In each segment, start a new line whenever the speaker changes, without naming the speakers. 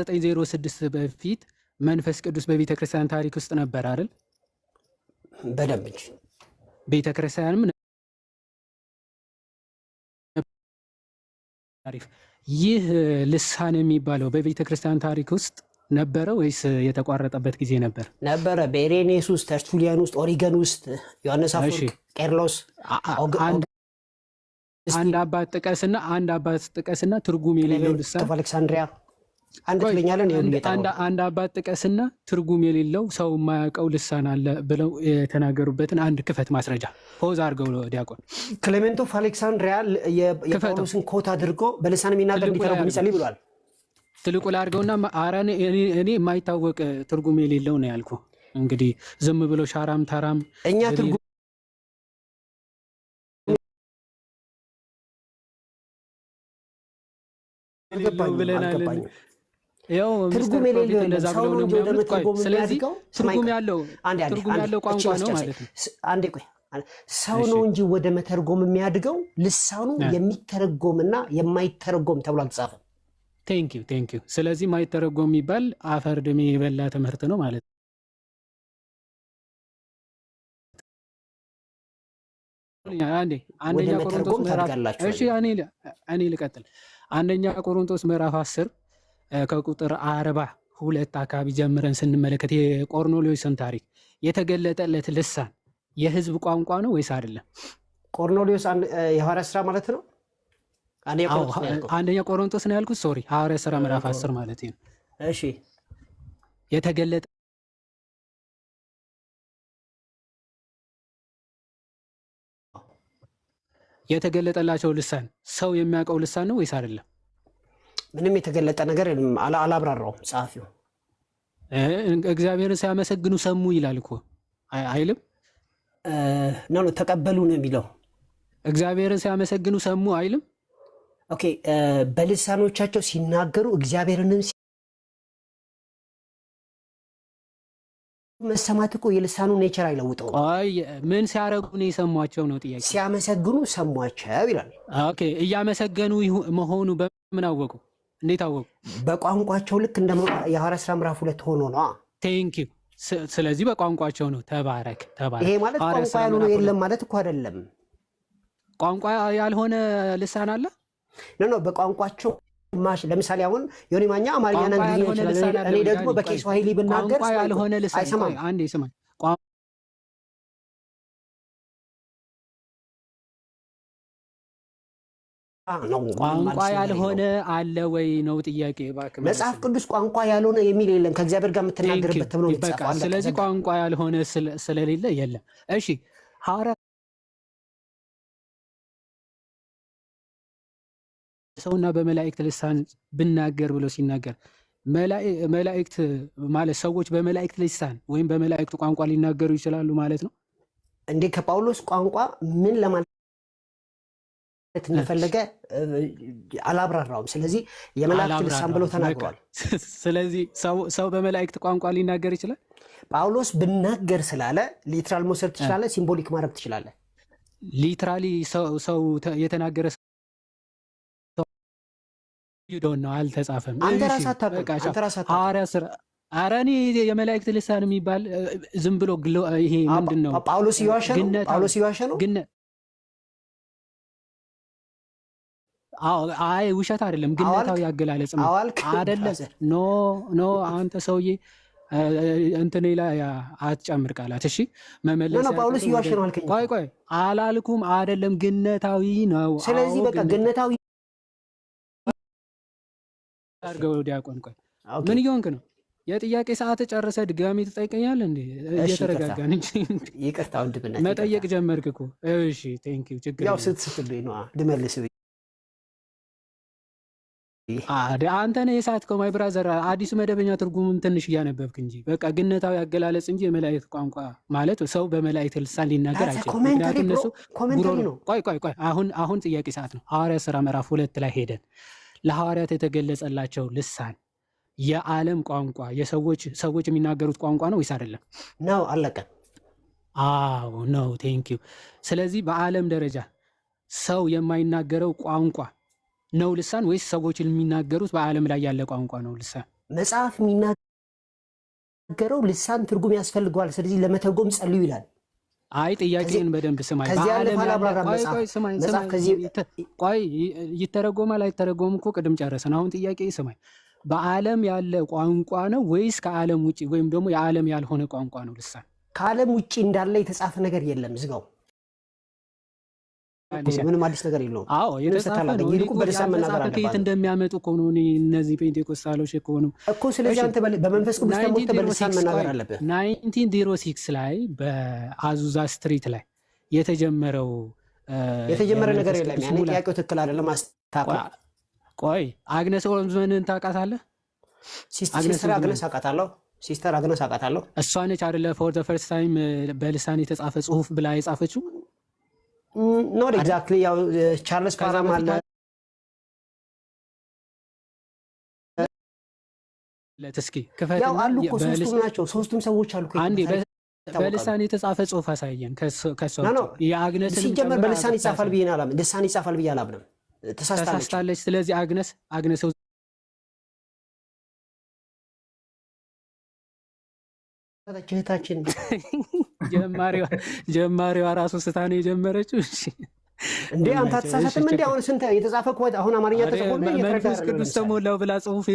ከ1906 በፊት መንፈስ ቅዱስ በቤተ ክርስቲያን ታሪክ ውስጥ ነበር አይደል?
በደንብ እንጂ።
ቤተ ክርስቲያንም አሪፍ። ይህ ልሳን የሚባለው በቤተ ክርስቲያን ታሪክ ውስጥ ነበረ ወይስ የተቋረጠበት ጊዜ ነበር?
ነበረ። በኢሬኔስ ውስጥ፣ ተርቱሊያን ውስጥ፣ ኦሪገን ውስጥ፣ ዮሐንስ አፈወርቅ፣ ቄርሎስ፣
አንድ አባት ጥቀስና አንድ አባት ጥቀስና ትርጉም የሌለው ልሳን
አሌክሳንድሪያ አንድ ትለኛለን።
አንድ አባት ጥቀስና ትርጉም የሌለው ሰው የማያውቀው ልሳን አለ ብለው የተናገሩበትን አንድ ክፈት ማስረጃ pause አድርገው ዲያቆን።
Clement of Alexandria የጳውሎስን quote አድርጎ በልሳን የሚናገር እንዲተረጉም ይጸልይ ብሏል።
ትልቁ ላይ አድርገውና ኧረ እኔ የማይታወቅ ትርጉም የሌለው ነው ያልኩ። እንግዲህ ዝም ብሎ ሻራም ታራም
እኛ ትርጉም
ብለናል። ያው
ትርጉም የሌለው
እንደዛ ብለው ነው የሚያምኑት። ስለዚህ ትርጉም ያለው ትርጉም ያለው ቋንቋ ነው ማለት ነው።
አንዴ ቆይ፣ ሰው ነው እንጂ ወደ መተርጎም የሚያድገው ልሳኑ የሚተረጎምና የማይተረጎም ተብሎ አልተጻፈም።
Thank you, thank you። ስለዚህ የማይተረጎም የሚባል አፈር ድሜ የበላ ትምህርት ነው ማለት ነው። አንዴ አንደኛ ቆሮንቶስ ምዕራፍ እሺ፣ እኔ ልቀጥል። አንደኛ ቆሮንቶስ ምዕራፍ 10 ከቁጥር 42 አካባቢ ጀምረን ስንመለከት የቆርኔሌዎስን ታሪክ የተገለጠለት ልሳን የህዝብ ቋንቋ ነው ወይስ አይደለም?
ቆርኔሌዎስ የሐዋርያት ስራ ማለት ነው።
አንደኛ ቆሮንቶስ ነው ያልኩት። Sorry፣ ሐዋርያት ስራ ምዕራፍ 10 ማለት ነው።
እሺ፣
የተገለጠ የተገለጠላቸው ልሳን ሰው የሚያውቀው ልሳን ነው ወይስ አይደለም?
ምንም የተገለጠ ነገር አላብራራውም ጸሐፊው።
እግዚአብሔርን ሲያመሰግኑ ሰሙ ይላል እኮ አይልም?
No፣ ተቀበሉ ነው የሚለው።
እግዚአብሔርን ሲያመሰግኑ ሰሙ አይልም?
Okay፣ በልሳኖቻቸው ሲናገሩ እግዚአብሔርንም መሰማት እኮ የልሳኑ nature አይለውጠውም።
ቆይ ምን ሲያደርጉ ነው የሰሟቸው ነው ጥያቄ።
ሲያመሰግኑ ሰሟቸው ይላል።
Okay፣ እያመሰገኑ መሆኑ በምን አወቁ? እንዴት አወቁ?
በቋንቋቸው ልክ እንደ የሐዋርያት ሥራ ምዕራፍ 2 ሆኖ ነው።
Thank you። ስለዚህ በቋንቋቸው ነው። ተባረክ ተባረክ።
ይሄ ማለት ቋንቋ ያልሆነ የለም ማለት እኮ አይደለም።
ቋንቋ ያልሆነ ልሳን አለ።
No፣ በቋንቋቸው ማሽ ለምሳሌ አሁን ዮኒ ማኛ አማርኛና እንግሊዝኛ ይችላል። እኔ ደግሞ በኪስዋሂሊ ብናገር
ቋንቋ ያልሆነ ልሳን
አይሰማም።
አንዴ ስማኝ። ቋንቋ ያልሆነ አለ ወይ ነው ጥያቄ። እባክህ
መጽሐፍ ቅዱስ ቋንቋ ያልሆነ የሚል የለም። ከእግዚአብሔር ጋር የምትናገርበት ተብሎ
ነው። ስለዚህ ቋንቋ ያልሆነ ስለሌለ የለም። እሺ፣ ሐዋርያ ሰውና በመላእክት ልሳን ብናገር ብሎ ሲናገር መላእክት ማለት ሰዎች በመላእክት ልሳን ወይም በመላእክት ቋንቋ ሊናገሩ ይችላሉ ማለት ነው
እንዴ? ከጳውሎስ ቋንቋ ምን ለማለት እንደፈለገ አላብራራውም። ስለዚህ የመላእክት ልሳን ብሎ ተናግሯል።
ስለዚህ ሰው በመላእክት ቋንቋ ሊናገር ይችላል።
ጳውሎስ ብናገር ስላለ literal መውሰድ ትችላለህ፣ symbolic ማድረግ ትችላለህ።
Literally ሰው የተናገረ don't know፣ አልተጻፈም።
አንተ ራስህ አታውቅም። አንተ ራስህ አታውቅም።
ሐዋርያት ሥራ ኧረ እኔ የመላእክት ልሳን የሚባል ዝም ብሎ ይሄ ምንድን ነው?
ጳውሎስ እየዋሸ ነው። ጳውሎስ እየዋሸ ነው።
ግን አይ ውሸት አይደለም፣ ግነታዊ አገላለጽ ነው። አይደለም። No, no፣ አንተ ሰውዬ እንትን ላይ አትጨምር ቃላት። እሺ መመለስ
ጳውሎስ እየዋሸ ነው አልከኝ።
ቆይ ቆይ አላልኩም። አይደለም፣ ግነታዊ ነው።
ስለዚህ በቃ ግነታዊ
አድርገው ዲያቆን። ቆይ ምን እየሆንክ ነው? የጥያቄ ሰዓት ጨርሰህ ድጋሚ ትጠይቀኛለህ እንዴ? እየተረጋጋን እንጂ።
ይቅርታ ወንድምነት፣
መጠየቅ ጀመርክ እኮ። እሺ thank you። ችግር
ያው ስትስትብኝ ነዋ ልመልስ።
አንተ ነህ የሳትከው my brother። አዲሱ መደበኛ ትርጉሙም ትንሽ እያነበብክ እንጂ በቃ ግነታዊ አገላለጽ እንጂ የመላእክት ቋንቋ ማለት ሰው በመላእክት ልሳን ሊናገር አይችልም። ምክንያቱም እነሱ
ነው።
ቆይ ቆይ ቆይ፣ አሁን አሁን ጥያቄ ሰዓት ነው። ሐዋርያት ሥራ ምዕራፍ 2 ላይ ሄደን ለሐዋርያት የተገለጸላቸው ልሳን የዓለም ቋንቋ የሰዎች ሰዎች የሚናገሩት ቋንቋ ነው ወይስ አይደለም?
ነው። አለቀ።
አዎ ነው። Thank you። ስለዚህ በዓለም ደረጃ ሰው የማይናገረው ቋንቋ ነው ልሳን ወይስ ሰዎች የሚናገሩት በዓለም ላይ ያለ ቋንቋ ነው ልሳን?
መጽሐፍ የሚናገረው ልሳን ትርጉም ያስፈልገዋል። ስለዚህ ለመተርጎም ጸልዩ ይላል።
አይ ጥያቄን በደንብ ስማኝ።
ከዚህ ያለፈ
በዓለም ያለ
አላብራራም።
ቆይ
መጽሐፍ
ቆይ ስማኝ
መጽሐፍ
ስማኝ
ከዚህ
ቆይ ይተረጎማል አይተረጎም እኮ ቅድም ጨረስን። አሁን ጥያቄ ስማኝ፣ በዓለም ያለ ቋንቋ ነው ወይስ ከዓለም ውጭ ወይም ደግሞ የዓለም ያልሆነ ቋንቋ ነው ልሳን?
ከዓለም ውጭ እንዳለ የተጻፈ ነገር የለም። ዝጋው። ምንም አዲስ ነገር የለውም።
አዎ
ምንም
የተጻፈ
ስታላገኝ
ነው። እኔ
ይልቁ
እኮ
በልሳን መናገር
ያልተጻፈ ከየት
አለብህ
እንደሚያመጡ እኮ ነው። እኔ እነዚህ ጴንጤኮስታሎች እኮ ነው።
እኮ። ስለዚህ
እሺ
አንተ በመንፈስ ቅዱስ ተሞልተህ በልሳን
1906
መናገር
ቆይ
አለብህ።
1906 ላይ በአዙዛ street ላይ የተጀመረው
የተጀመረ ነገር
የመንፈስ
የለም።
ቅዱስ
ያኔ
ሙላት
ጥያቄው ትክክል አይደለም። አስተካክለው።
ቆይ አግነስ ኦልዝመንን ታውቃታለህ? አግነስ
ሲስተር
ኦልዝመን
አግነስ አውቃታለሁ። ሲስተር አግነስ አውቃታለሁ።
እሷ ነች አይደለ for the first time በልሳን የተጻፈ ጽሁፍ ብላ የጻፈችው
Not
አይደል?
Exactly። ያው ቻርልስ
ከዛ
ፓራም
በፊት
አለ።
አለ። እስኪ
ያው
ክፈትና
አሉ እኮ ሶስቱም ናቸው። ሶስቱም ሰዎች አሉ እኮ
አንዴ
በታሪክ ይታወቃሉ።
በልሳን የተጻፈ ጽሁፍ አሳየን። ከሷ
No no
ውጭ የአግነስንም
ሲጀመር
ጨምራ
በልሳን ይጻፋል
ታሳየን።
ብዬ አላምንም። ልሳን ይጻፋል ብዬ አላምንም። ተሳስታለች።
ተሳስታለች። ስለዚህ አግነስ አግነስ
እህታችን
ጀማሪዋ ራሱ ስታ ነው የጀመረችው። እሺ
እንዴ አንተ
ይመችህ። እሺ
አትሳሳትም እንዴ?
ችግር
አሁን ስንት የተጻፈ እኮ አሁን አማርኛ
አሬ
ተጽፎልህ እየተረዳ
መንፈስ
አይደለም።
ቅዱስ
ለምሳሌ
ተሞላው ብላ ጽሁፍ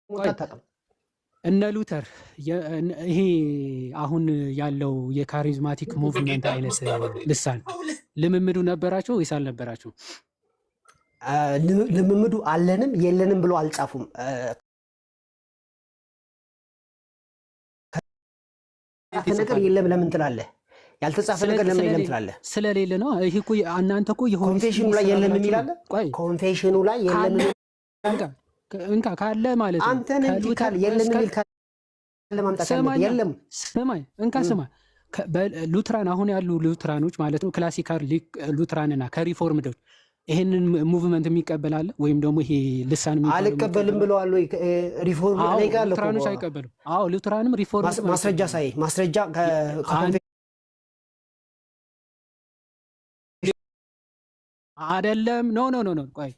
ሞልተህ
ቆይ
አታውቅም።
እነ ሉተር ይሄ አሁን ያለው የ charismatic movement አይነት ልሳን ልምምዱ ነበራቸው ወይስ አልነበራቸው?
ልምምዱ አለንም የለንም ብሎ አልጻፉም።
እንዴት
ነገር
ይጽፋሉ?
የለም ለምን ትላለህ? ያልተጻፈ ነገር ለምን የለም ትላለህ?
ስለሌለ ነው። ይሄ እኮ እናንተ እኮ የ Holy
confession ኑ
Spirit
ላይ
ስራ
የለም
ብላችሁ
የሚል
ነው።
አለ።
ቆይ
confession ኑ ላይ የለም
ካለ
የሚል
እንካ እንካ ካለ ማለት ነው
አንተን እንጂ
ከሉተር
ካል የለም
እስከ
የሚል ካለ ማምጣት ያለብህ
ስማኛ
የለም።
ስማኝ እንካ
እም።
ስማ ሉትራን አሁን ያሉ ሉትራኖች ማለት ነው classical Lutheran ና ከ Reformed ኦች ይሄንን movement የሚቀበል አለ ወይም ደግሞ ይሄ ልሳን የሚባለው
አልቀበልም
የሚቀበል
ብለዋል ወይ? ሪፎርም
አዎ
እኔ ጋር አለ እኮ
ሉትራኖች አይቀበሉም። አዎ ሉትራንም Reformed ም
ማስረጃ
አይቀበሉም።
ሳይ ማስረጃ
አንድ
ከ confession
አይደለም። No no no no ቆይ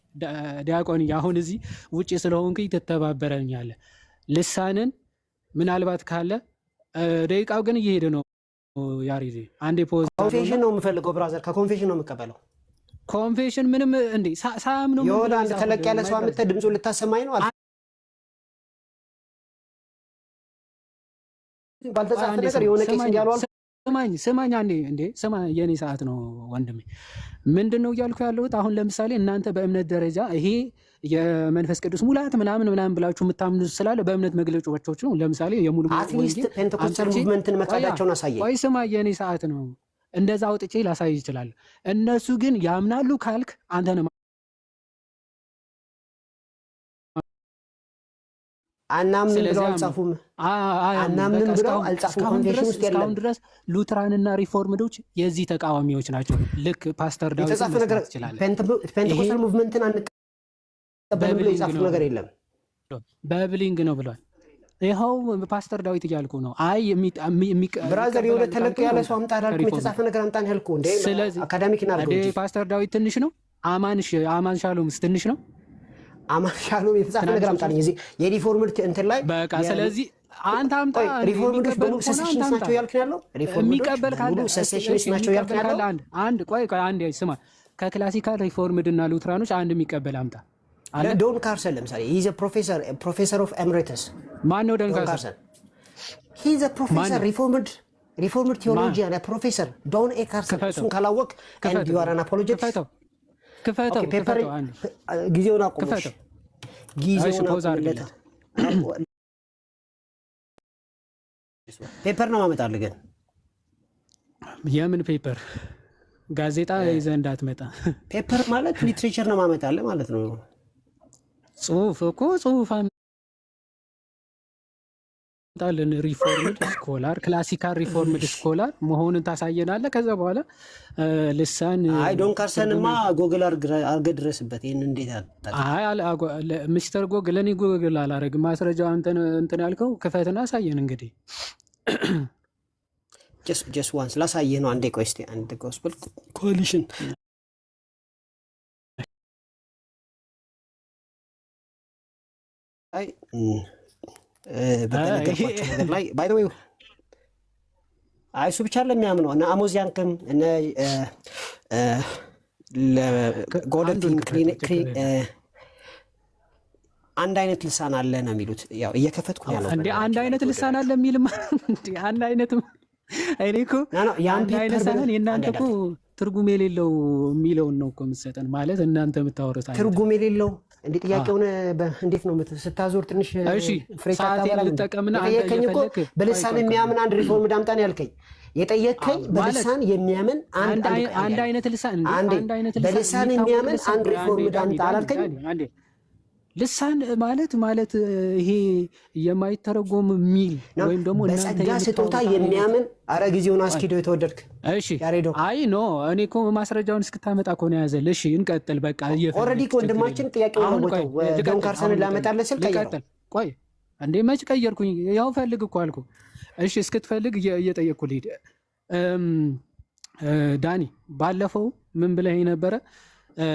ዲያቆን አሁን እዚህ ውጭ ስለሆንኩኝ ትተባበረኛለህ። ልሳንን ምናልባት ካለ ደቂቃው ግን እየሄደ ነው። ያሪዜ አንዴ pause አድርገውና
Confession ነው የምፈልገው brother፣ ከ confession ነው የምቀበለው።
Confession ምንም እንዴ ሳያምኑ ምን
የሆነ
ብለው
አንድ ተለቅ
የጻፉት
ያለ ሰው
my brother
አምጥተህ ድምፁን ልታሰማኝ ነው።
ቆይ
ባልተጻፈ
አንዴ
ነገር
ስማ
የሆነ ቄስ
ስማኝ
እንዲያሉ አልኩ።
ስማኝ ስማኝ አንዴ እንዴ ስማ፣ የኔ ሰዓት ነው ወንድሜ። ምንድን ነው እያልኩ ያለሁት አሁን ለምሳሌ እናንተ በእምነት ደረጃ ይሄ የመንፈስ ቅዱስ ሙላት ምናምን ምናምን ብላችሁ የምታምኑ ስላለ በእምነት መግለጫዎች ነው። ለምሳሌ የሙሉ
At least
ወንጌል
ፔንቴኮስታል
አምጥቼ
movement ን
ቆያ
መካዳቸውን አሳየኝ።
ቆይ ስማ፣ የኔ ሰዓት ነው። እንደዛ አውጥቼ ላሳይ ይችላል። እነሱ ግን ያምናሉ ካልክ አንተ ነው።
አናምንም ብለው
ስለዚህ አያምኑም
አልጻፉም።
አያምኑም። በቃ
አናምንም ብለው
እስካሁን
አልጻፉም።
እስካሁን
Confession
ድረስ
ውስጥ የለም
እስካሁን ድረስ ሉትራንና Reformed ኦች የዚህ ተቃዋሚዎች ናቸው። ልክ ፓስተር ዳዊትን
የተጻፈ ነገር
መስማት ትችላለህ። ይሄ
ፔንቴኮስታል movement ን አንቀበልም ብለው
Babbling
የጻፉት
ነው
ነገር የለም።
Babbling ነው ብሏል። ይኸው ፓስተር ዳዊት እያልኩ ነው። አይ
Brother የሆነ
ይቀበላሉ
ተለቅ
ካልከኝ
ያለ
አምጣ
ሰው አምጣ አላልኩም።
ከ Reformed።
የተጻፈ ነገር አምጣን ያልኩህ እንዴ
ስለዚህ
Academic እናድርገው
እንዴ
እንጂ
ፓስተር ዳዊት ትንሽ ነው። አማን ሻሎምስ ትንሽ ነው።
አማን ሻሎም የተጻፈ ነገር
ትናንሾች
አምጣልኝ። እዚህ የ Reformed እንትን ላይ
በቃ ስለዚህ አንተ አምጣ።
ቆይ
እንዴ
Reformed ኦች
የሚቀበል
በሙሉ
ከሆነ አንተ
Cessationist
አምጣ።
ናቸው ያልክ ነው ያለው? Reformed ኦች
የሚቀበል ካለ
በሙሉ
እሺ
Cessationist ናቸው ያልክ
የሚቀበል
ነው
ካለ
ያለው?
አንድ አንድ ቆይ ቆይ አንድ ስማ፣ ከ classical Reformed እና ሉትራኖች አንድ የሚቀበል አምጣ አለ።
ዶን ካርሰን ለምሳሌ he's professor of emeritus።
ማን ነው ዶን
ዶን
ካርሰን?
ካርሰን he's
ማን
ፕሮፌሰር
ነው?
Reformed
ማን?
Theologian professor ዶን ኤ ካርሰን።
ክፈተው
እሱን ካላወቅ and
ክፈተው
you are an apologist።
ክፈተው ክፈተው
Okay paper
ክፈተው አንዴ
ጊዜውን አቁሞሽ
ክፈተው። እሺ
ጊዜውን
Pause
አቁምለት።
አድርግለት።
Paper ነው ማመጣልህ ግን
የምን paper? ጋዜጣ ይዘህ እንዳትመጣ።
Paper ማለት literature ነው ማመጣልህ ማለት ነው።
ጽሁፍ እኮ ጽሁፍ አምጣልን። Reformed scholar classical Reformed scholar መሆኑን ታሳየናለህ። ከዛ በኋላ ልሳን
አይ ዶን
ትርጉም
ካርሰንማ ጎግል አድርገህ ድረስበት። ይህን እንዴት አታውቅም?
አይ ሚስተር ጎግል እኔ ጎግል አላረግም። ማስረጃው አንተን እንትን ያልከው ክፈትና አሳየን። እንግዲህ
Just once ላሳየህ ነው። አንዴ ቆይ እስኪ አንድ Gospel Coalition በነገርኳቸው ነገር ላይ by the way አይ እሱ ብቻ ለሚያምነው እነ አሞዝ ያንክም እነ
አንዱን
ጎደፊን
ክፈተው፣ ችግር የለም።
አንድ አይነት ልሳን አለ ነው የሚሉት። ያው እየከፈትኩ ነው ያለው።
እንደ አንድ
በነገራችን ላይ
አይነት ልሳን
የተወደዳችሁ
አለ የሚልማ እንደ አንድ አይነት እኔ እኮ
no no ያን
አንድ አይነት
paper
ሳይሆን
አንድ
የእናንተ እኮ
አዳምጥ።
ትርጉም የሌለው የሚለውን ነው እኮ የምትሰጠን። ማለት እናንተ የምታወሩት አይነት ነው።
ትርጉም የሌለው እንዴ?
አዎ።
ጥያቄውን እንዴት ነው ስታዞር ትንሽ
እሺ
ፍሬቻ
ሰዓቴን
አታበላም እንዴ?
ልጠቀምና አንተ
የጠየከኝ እኮ
እየፈለክ ቆይ
በልሳን
ቆይ ቆይ
የሚያምን አንድ reformed አምጣ ነው ያልከኝ። የጠየከኝ
ማለት
በልሳን የሚያምን አንድ
አንድ
አንድ
አይ-
ቆይ አንዴ
አንድ
አንዴ
አይነት ልሳን እንዴ
አንዴ
አንድ አይነት ልሳን
በልሳን
የሚታወቅ
የሚያምን
ልሳን
አንድ
ቆይ አንዴ
reformed
ዳኒ
አምጣ
ዳኒ
አላልከኝም?
ዳኒ አንዴ ልሳን ማለት ይሄ የማይተረጎም የሚል
ነው
ወይም ደግሞ እናንተ
በጸጋ ስጦታ
የምታወሩት አይነት
የሚያምን አረ ጊዜውን
ቆይ
አስኪደው የተወደድክ
እሺ
ያሬዶ
አይ no እኔ እኮ ማስረጃውን እስክታመጣ እኮ ነው የያዘልህ። እሺ እንቀጥል በቃ
already
እየፈለግ ችግር
ወንድማችን
የለም።
ጥያቄውን
አሁን ቆይ
ለወጠው ጆን
ልቀጥል፣
ካርሰንን
አሁን ልቀጥል
ላመጣልህ ስል ቀየረው።
ልቀጥል። ቆይ እንዴ መች ቀየርኩኝ? ያው ፈልግ እኮ አልኩ። እሺ እስክትፈልግ እየጠየቅኩ ልሂድ። እም፣ ዳኒ ባለፈው ምን ብለኸኝ ነበረ? እ፣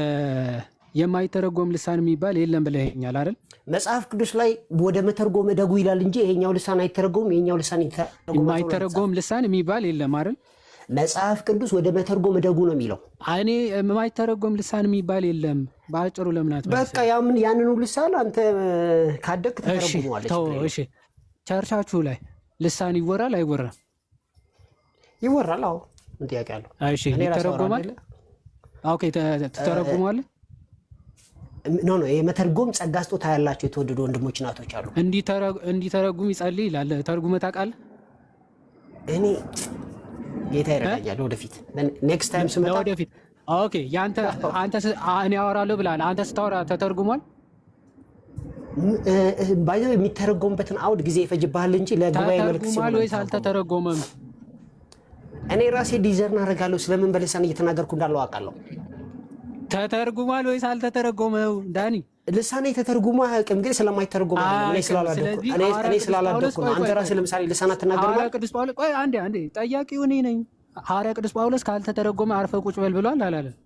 የማይተረጎም ልሳን የሚባል የለም ብለኸኛል አይደል?
መጽሐፍ ቅዱስ ላይ ወደ መተርጎም እደጉ ይላል እንጂ ይሄኛው ልሳን አይተረጎም፣ ይሄኛው ልሳን ይተረጎማል ተብሎ አልተጻፈም።
የማይተረጎም ልሳን የሚባል የለም አይደል?
መጽሐፍ ቅዱስ ወደ መተርጎም እደጉ ነው የሚለው።
እኔ የማይተረጎም ልሳን የሚባል የለም። በአጭሩ ለምን
በቃ
አትመልስልኝ?
ያንኑ ልሳን አንተ ካደግክ
እሺ
ተተረጉመዋለህ፣
ተው።
ችግር የለውም።
እሺ ቸርቻችሁ ላይ ልሳን ይወራል አይወራም?
ይወራል። አዎ ምን ጥያቄ አለው?
እሺ
እኔ ራሴ አወራለሁ
ይተረጎማል?
የለ
okay ትተረጉመዋለህ?
no no የመተርጎም ጸጋ ስጦታ ያላቸው የተወደዱ ወንድሞች እናቶች አሉ።
እንዲተረጉም ይጸልይ ይላል። ተርጉመህ ታውቃለህ?
እኔ ጌታ
እ?
ይረዳኛል። ወደፊት next time ስመጣ
ለወደፊት okay። ያንተ አንተ እኔ አወራለሁ ብለሃል። አንተ ስታወራ ተተርጉሟል?
by the way የሚተረጎምበትን አውድ ጊዜ ይፈጅብሃል እንጂ ለጉባኤ መልእክት ሲሆን
ተተርጉሟል
ነው
ወይስ
የሚተረጎመው።
አልተተረጎመም?
እኔ ራሴ discern አደርጋለሁ። ስለምን በልሳን እየተናገርኩ እንዳለው አውቃለሁ።
ተተርጉሟል ወይስ አልተተረጎመው? ዳኒ
ልሳኔ ተተርጉሞ አያውቅም፣ ግን ስለማይተረጎም አይደለም። እኔ
አያውቅም።
ስላላደግኩ
ስለዚህ
እኔ
ሐዋርያ
እኔ
ቅዱስ ጳውሎስ
ስላላደግኩ ነው።
ቆይ
አንተ
ቆይ ቆይ
ራስህ ለምሳሌ ልሳን አትናገርም
ሐዋርያ
አይደል?
ቅዱስ ጳውሎስ ቆይ አንዴ አንዴ ጠያቂው እኔ ነኝ። ሐዋርያ ቅዱስ ጳውሎስ ካልተተረጎመ አርፈህ ቁጭ በል ብሏል አላለም?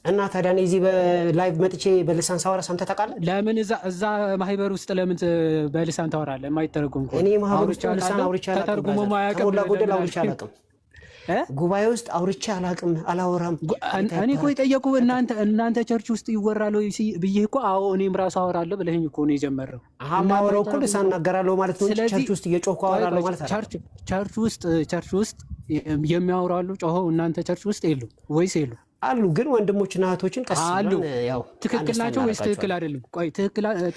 እና ታዲያ እኔ እዚህ በ live መጥቼ በልሳን ሳወራ ሰምተህ ታውቃለህ?
ለምን እዛ ማህበር ውስጥ ለምን በልሳን ታወራለህ? የማይተረጎም ከሆነ
እኔ ማህበር
አውርቼ
ውስጥ ልሳን
አውቃለሁ።
አውርቼ አላውቅም።
ተተርጉሞ
brother፣
ማያውቅም
ከሞላ ጎደል
ለምን
አውርቼ
አልክ?
አላውቅም።
እ?
ጉባኤ ውስጥ አውርቼ አላውቅም፣ አላወራም። ጌታ
እኔ እኮ
ይባረክ።
የጠየቁ እናንተ church ውስጥ ይወራል ወይ ብዬ እኮ አዎ እኔም ራሱ አወራለሁ ብለኸኝ እኮ ነው የጀመረው።
አሀ
እና
ማወራው እኮ
የማይተረጎም
ልሳን
ከሆነ
እናገራለሁ ማለት ነው እንጂ
ስለዚህ
church ውስጥ እየጮህኩ
ቆይ
አወራለሁ
ቆይ
ማለት አይደለም።
church ውስጥ የሚያወሩ አሉ ጮኸው፣ እናንተ church ውስጥ የሉም ወይስ የሉም?
አሉ ግን ወንድሞችና እህቶችን ቀስ
አሉ።
ብለን ያው
ትክክል
understand
ናቸው ወይስ ትክክል
እናደርጋቸዋለን።
አይደሉም? ቆይ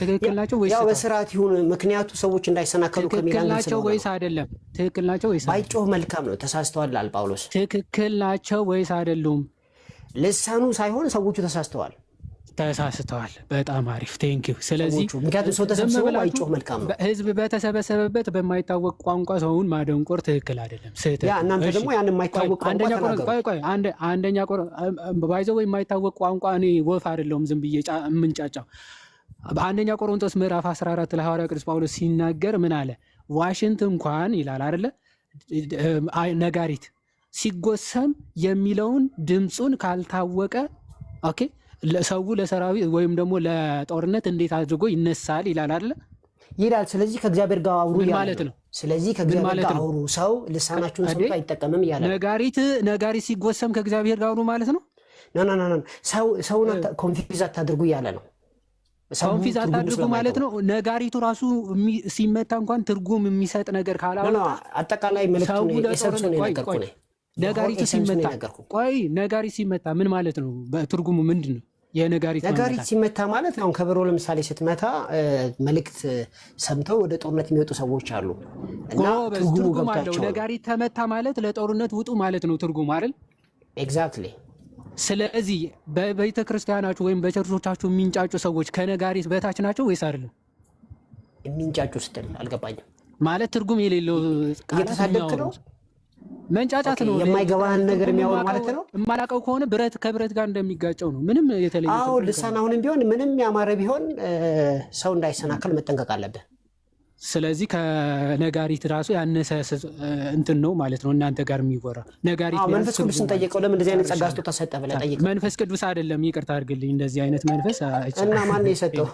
ትክክል ናቸው ወይስ
ያው
ስተዋል?
በስርዓት ይሁን፣ ምክንያቱ ሰዎች እንዳይሰናከሉ ከሚል
ትክክል
angle
ናቸው
ስለሆነ
ወይስ
ነው።
አይደለም? ትክክል ናቸው ወይስ አይደለም?
ባይጮህ መልካም ነው። ተሳስተዋል አለ ጳውሎስ።
ትክክል ናቸው ወይስ አይደሉም?
ልሳኑ ሳይሆን ሰዎቹ ተሳስተዋል።
ተሳስተዋል። በጣም አሪፍ thank you። ስለዚህ
ሰዎቹ ምክንያቱም ሰው
ዝም
ተሰብስቦ
ብላችሁ
ባይጮህ መልካም ነው።
ህዝብ በተሰበሰበበት በማይታወቅ ቋንቋ ሰውን ማደንቆር ትክክል አይደለም፣ ስህተት
ያ
ነው።
እናንተ
እሺ
ደግሞ ያን
ቆይ
የማይታወቅ ቋንቋ
አንደኛ ቆሮንቶስ
ተናገሩ።
ቆይ ቆይ አንደኛ by the way የማይታወቅ ቋንቋ እኔ ወፍ አይደለሁም ዝም ብዬ የምንጫጫው። በአንደኛ ቆሮንቶስ ምዕራፍ 14 ላይ ሐዋርያ ቅዱስ ጳውሎስ ሲናገር ምን አለ? ዋሽንት እንኳን ይላል አይደለ ነጋሪት ሲጎሰም የሚለውን ድምፁን ካልታወቀ okay ሰው ለሰራዊት ወይም ደግሞ ለጦርነት እንዴት አድርጎ ይነሳል ይላል አይደለ?
ይላል። ስለዚህ ከእግዚአብሔር ጋር አውሩ
ምን
እያለ
ማለት
ነው።
ነው?
ስለዚህ
ምን
ከእግዚአብሔር
ማለት
ጋር
ነው?
አውሩ፣ ሰው ልሳናችሁን
እንዴ
ሰምቶ አይጠቀምም እያለ ነው።
ነጋሪት ሲጎሰም ከእግዚአብሔር ጋር አውሩ ማለት ነው።
no no no no፣ ሰውን confuse አታድርጉ እያለ ነው። ሰው
confuse
ትርጉሙ
አታድርጉ ማለት
ስለማይገባው
ነው። ነጋሪቱ ራሱ ሲመታ እንኳን ትርጉም የሚሰጥ ነገር
no no፣
ካላወጣ
አጠቃላይ
ሰው
መልእክቱን
ለጦርነት
essence ኡን
ቆይ
የነገርኩህ
ቆይ
ነኝ። whole
ነጋሪቱ
essence ኡን
ሲመታ
የነገርኩህ።
ቆይ ነጋሪት ሲመታ ምን ማለት ነው? በትርጉሙ ምንድን ነው? የነጋሪት
ነጋሪት
መመታት
ሲመታ ማለት አሁን ከበሮ ለምሳሌ ስትመታ መልእክት ሰምተው ወደ ጦርነት የሚወጡ ሰዎች አሉ እና
ጎበዝ፣
ትርጉሙ
ትርጉም አለው።
ገብቷቸው ነው።
ነጋሪት ተመታ ማለት ለጦርነት ውጡ ማለት ነው ትርጉሙ አይደል?
exactly።
ስለዚህ በቤተ ክርስቲያናችሁ ወይም በቸርቾቻችሁ የሚንጫጩ ሰዎች ከነጋሪት በታች ናቸው ወይስ አይደለም?
የሚንጫጩ ስትል አልገባኝም።
ማለት ትርጉም የሌለው ቃላት
እየተሳደብክ
የሚያወሩ
ነው?
መንጫጫት
okay፣
ነው።
የማይገባህን ነገር
ትርጉም
የሚያወሩ ማለት ነው።
የማላውቀው ከሆነ ብረት ከብረት ጋር እንደሚጋጨው ነው። ምንም የተለየ
አዎ
ትርጉም
ልሳን
ከሌለው
አሁንም ቢሆን ምንም ያማረ ቢሆን ሰው እንዳይሰናከል መጠንቀቅ አለብህ።
ስለዚህ ከነጋሪት ራሱ ያነሰ እንትን ነው ማለት ነው። እናንተ ጋር የሚወራ ነጋሪት
አዎ
ቢያንስ
መንፈስ ቅዱስን
ትርጉም አለው።
ጠየቀው። ለምን እንደዚህ አይነት ጸጋ
ጨርሻለሁ።
ስጦታ ሰጠ ብለህ ጠይቀው።
መንፈስ ቅዱስ አይደለም፣ ይቅርታ አድርግልኝ። እንደዚህ አይነት መንፈስ
እና
አይቻልም።
ማን ነው የሰጠው?